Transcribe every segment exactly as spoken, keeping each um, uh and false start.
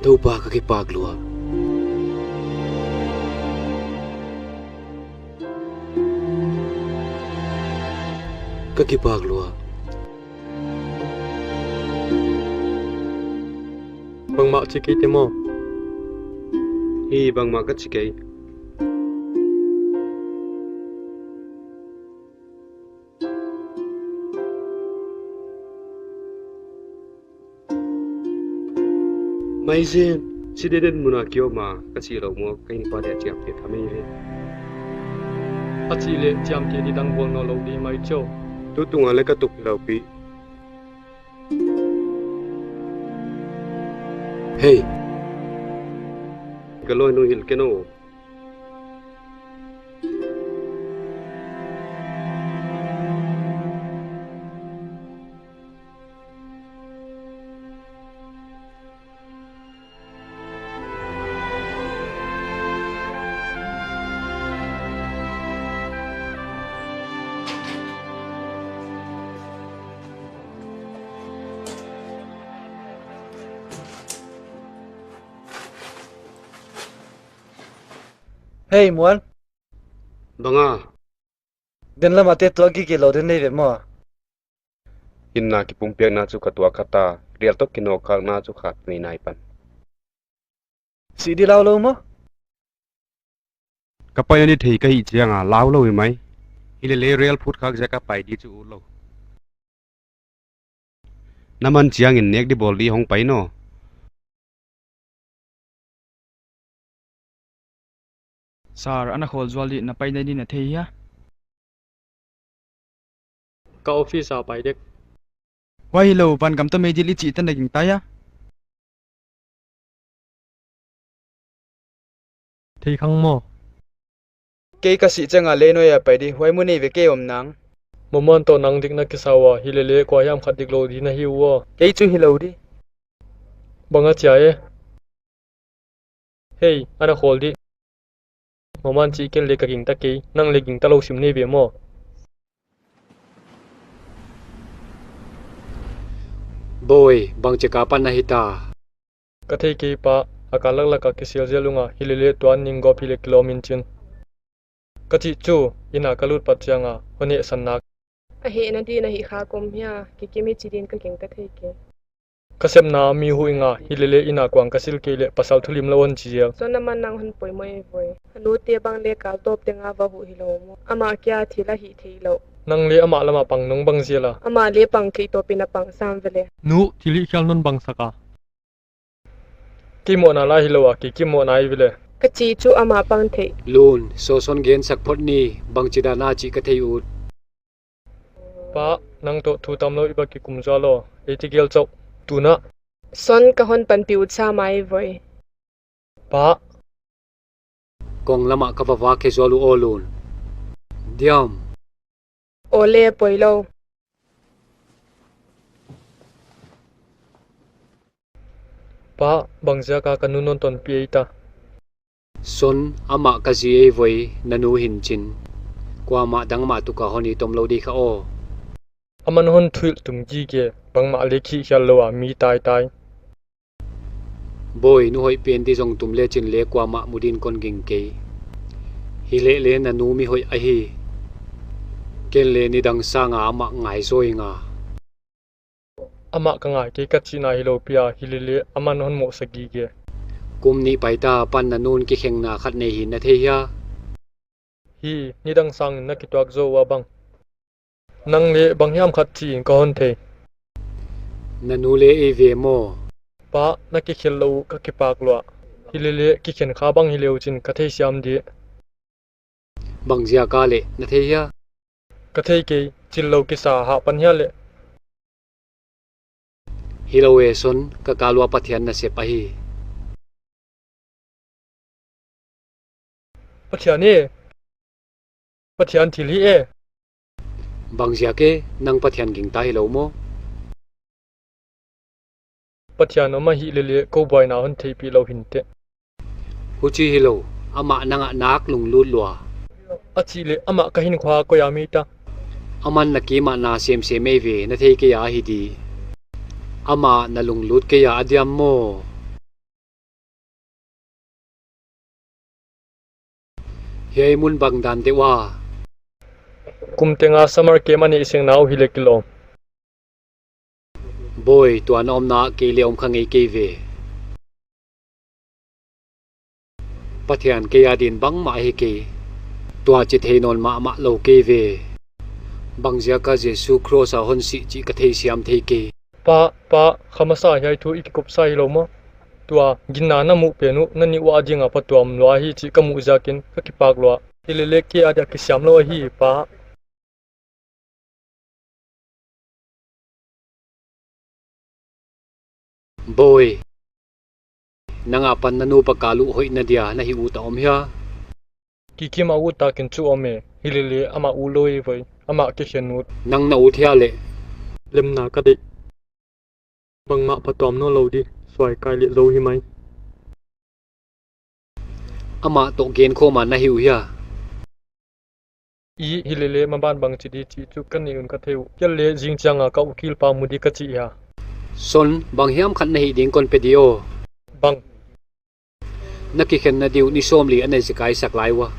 Toupa, ka kipak lua. Ka kipak lua. Bangmah chi kei te maw? Hi, bangmah ka chi kei. Maizen, chi deden mun a ki om a, ka chih lou maw, ka innpa dia chiamteh tham ei ve. A chih leh chiamteh di dang bawl nawn lou di mai chou. Tutung a leh ka tuk lou pi. Hei. Ka lawinu hilh ken aw. Hei, Muan. Bang a? Den lam a te tuak gige lou den nei ve maw? Hinna kipumpiakna chu ka tuak kha ta, rial toh kinawkkhakna chu khat nei nai pan. Sih di lau lou maw? Ka pai a ni thei ka hih chiang a lau lou hi mai. Hilele rial phut khak ziak a pai di chu ut lou. Na man chiangin nek di bawl di hong pai naw. Sir, ana khawl zual di, na pai ding di na thei hia? Ka office a pai dek. Huai hilou, vangam toh meidil i chih tan na gingta hia? Thei khang maw? Kei ka sih chiang a lei nuai a pai di, huai mun ei ve kei om nang. Maman toh nang dik na kisa ua, hilele kua hiam khat dik lou di na hi ua. Kei chu hilou di. Bang a chia e? Hei, ana khawl di. Maman chih ken leh ka gingta kei, nang leh gingta lou sim nei ve maw? Boi, bangchik a pan na hita? Ka thei kei pa, a kal laklak a kisel zel ung a, hilele tuan ning gawp hileh kilawm in chin. Ka chih chu, inn a ka lut pat chiang a, hon hehsan nak. A hehna di na hih kha kom hia, Kikim hi chi din ka gingta thei kei. Ka sepna mi hu ing a, hilele inn a kuang ka sil kei leh pasal thulimlou hon chi zel. Son, aman nang hon poimoh ei voi. A nute bang leh kal tawp teng a va huh hilou maw. Amah kia thil a hih theilou. Nang leh amah lam a pang nung bang zel a? Amah leh pang kei tawp in a pang sam ve leh. Nu, thil hih khial non bang sak a? Kei mohna lai hilou a, Kikim mohna ei ve leh. Ka chih chu amah pang thei. Lun, Soson gen sak phot ni, bangchidan a chih ka thei ut. Pa, nang toh thu tamlou i va kikum zual aw, ei ti gel chauh, tuna. Son, ka hon panpih ut sam ei voi. Pa. Kong lam a ka va vak khe zual u aw Lun. Diam. Aw leh, poilou. Pa, bangziak a ka nu non tonpih ei ta? Son, amah ka zi ei voi, na nu hi'n chin. Kuamah dang mah tuk a hon i tom lou di kha aw. Aman hon thuhilh tum gige, bangmah leh hih khial lou a mi taitai. Boi, nu hoih pen di zong tum lechin leh kuamah mu din kon ging kei. Hilele na nu mi hoih ahi. Ken leh nidang sang a amah ngai zaw ing a. Amah ka ngai kei ka chihna hilou pi a, hilele aman hon mohsa gige. Kum nih paita pan na nu'n kikhenna khat nei hi'n na thei hia? Hi, nidang sangin na kituak zaw ua bang. Nang leh bang hiam khat chi in ka hon thei. Na nu leh ei ve maw? Pa, na kikhel lou uh ka kipak lua. Hilele kikhen kha bang hi leu chin ka theisiam di. Bangziak a leh na thei hia? Ka thei kei, chil lou kisa hah pan hia leh. Hilou e Son, ka kal ua Pathian nasep ahi. Pathian e. Pathian thil hi e. Bangziak e, nang Pathian gingta hilou maw? Pathian om ahih lele kou buaina hon theihpih lou hi'n teh. Huchi hilou, amah nang ah nak lunglut lua. A chih leh amah ka hinkhua koih a mi ta? Aman na kim ah na semsem ei ve, na thei kei a hi di. Amah na lunglut kei a a diam maw? Hiai mun bang dan deuh a? Kum tenga summer camp a neih seng nau hi leh kilawm. Bawi, tua na omna ah kei leng om kha ngei kei ve. Pathian kei adin bangmah ahi kei. Tua chi thei nawn mahmah lou kei ve. Bangziak a Jesu cross a hon sih chih ka theisiam thei kei. Pa, pa, kha masa hiai thu i kikupsa hilou maw? Tua ginna na muh pen uh, na nih uah ding a phatuam lua hi chih ka muh ziakin ka kipak lua. Hileleh kei adia kisiam lou ahi, pa. Bawi, nang apan na nupa kal uh hoihna dia na hih ut a om hia? Kikim a ut takin chu om e, hileleh amah ut lou ei voi, amah kikhen ut. Nang na ut hia leh? Lemna ka deih. Bangmah phatuam nawnlou di, suai kai leh zou hi mai. Amah toh genkhawm a na hi uh hia? I, hileleh maban bangchi di chih chu ka nei un ka thei uh. Kei leng zingchiang a ka ukilpa mu di ka chi hia. Son, banghiam khat na hih ding kon pe di aw. Bang? Na kikhenna di uh ni sawmli a nei ziak a i sak lai ua.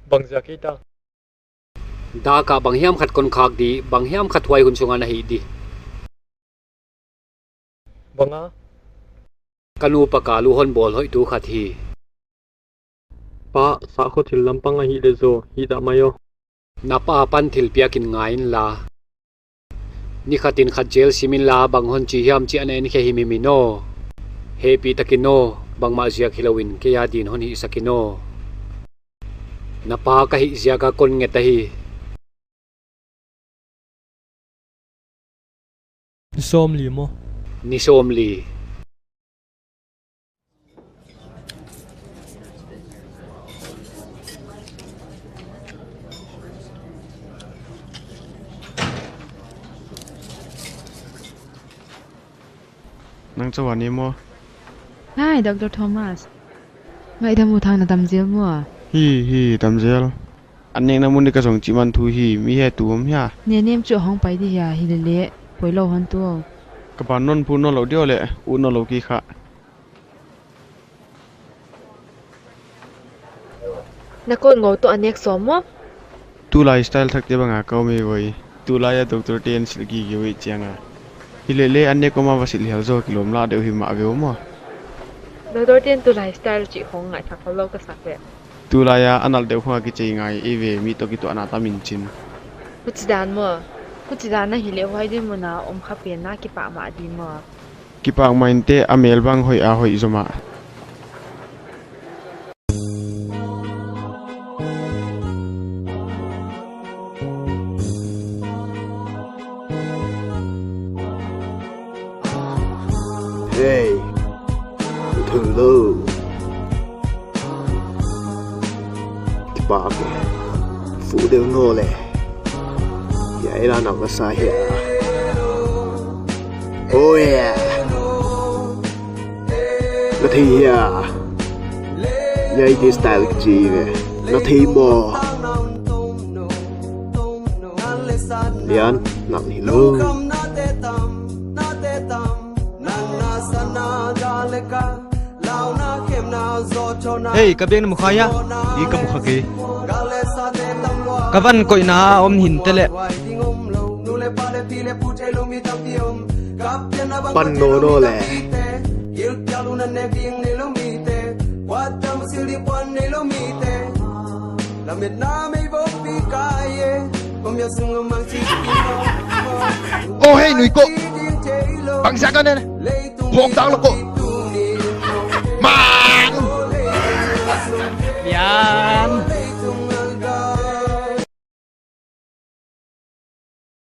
Bangziak ei ta? Dak a banghiam khat kon khak di, banghiam khat huai hun sunga na hih di. Bang a? Ka nupa kal uh hon bawl hoihtu khat hi. Pa, sakhaw thil lampang ahih leh zaw, hihdah mai aw. Na pa apan thilpiak in ngai inla. Ni khat in khat zel sim inla, bang hon chi hiam chih ana en khe himhim in aw. Hehpihtak in aw, bangmah ziak hilou in kei adin hon hihsak in aw. Na pa ka hih ziak a kon nget ahi. Ni sawmli maw? Ni sawmli. Nang chauh a ni maw? Hai, Doctor Thomas. Ngaihdam uh, thang na tam zel maw? Hi, hi, tam zel. An nekna mun di ka zong chih man thu hi, mi he tu om hia? Nenem chu hong pai di hia, hileleh poilou hon tu. Ka ban non pu non lou di aw leh, ut non lou ki kha. Na kon ngou toh a nek sawm maw? Tulai style thakte bang a ka om ei voi. Tulai a doctor te an silh gige uh chiang a. Hileleh an nek om a va silh hial zaw kilawm lah deuh hi mah ve uh maw. Doctor te'n tulai style chih khong ngaihsak lou ka sak ve. Tulai a a nalh deuh khong a kichei ngai ei ve, mi toh kituahna tam in chin. Huchidan maw? Huchidan ahih leh huai dinmun a om kha pen na kipahmah di maw? Kipahmah inte, a mel bang hoih a hoih zomah. Hey, thulou. Kipak e. Fuh deuh naw leh. Hiai la nang ka sa hia. Oh yeah. Na thei hia. Hiai di style chi ve. Na thei maw. Lian, nang hilou. Hei, ka beng na mu kha hia? I, ka mu kha kei. Ka van koihna a om hinte leh. Pan nawn naw leh. Oh, hei, nui ko. Bangziak a ne? Hong tang lou ko.